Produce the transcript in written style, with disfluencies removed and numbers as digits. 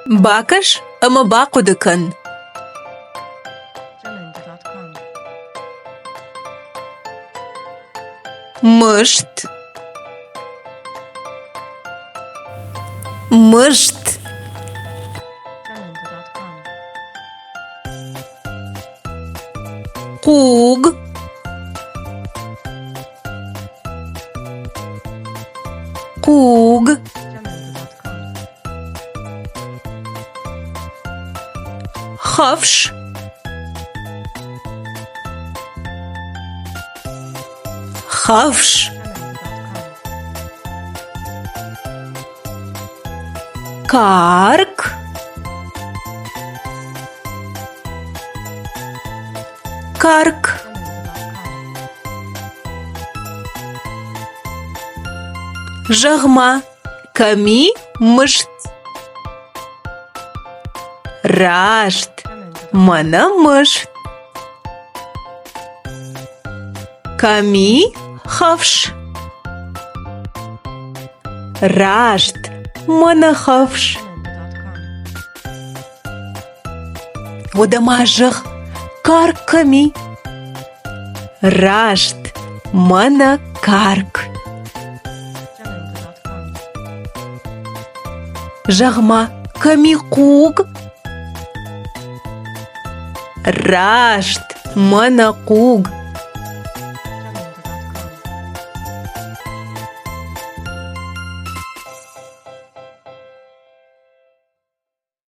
Бакӕс ӕмӕ бахъуыды кӕн. Мыст. Мыст. Хъуг. Хъуг. Хӕфс. Хӕфс. Карк. Карк. Зӕгъ-ма, кӕм и мыст? Раст, мӕнӕ мыст. Кӕм и хӕфс? Раст, мӕнӕ хӕфс. Уӕдӕ ма зӕгъ, карк кӕм и? Раст, мӕнӕ карк. Зӕгъ-ма, кӕм и хъуг? Раст, мӕнӕ хъуг.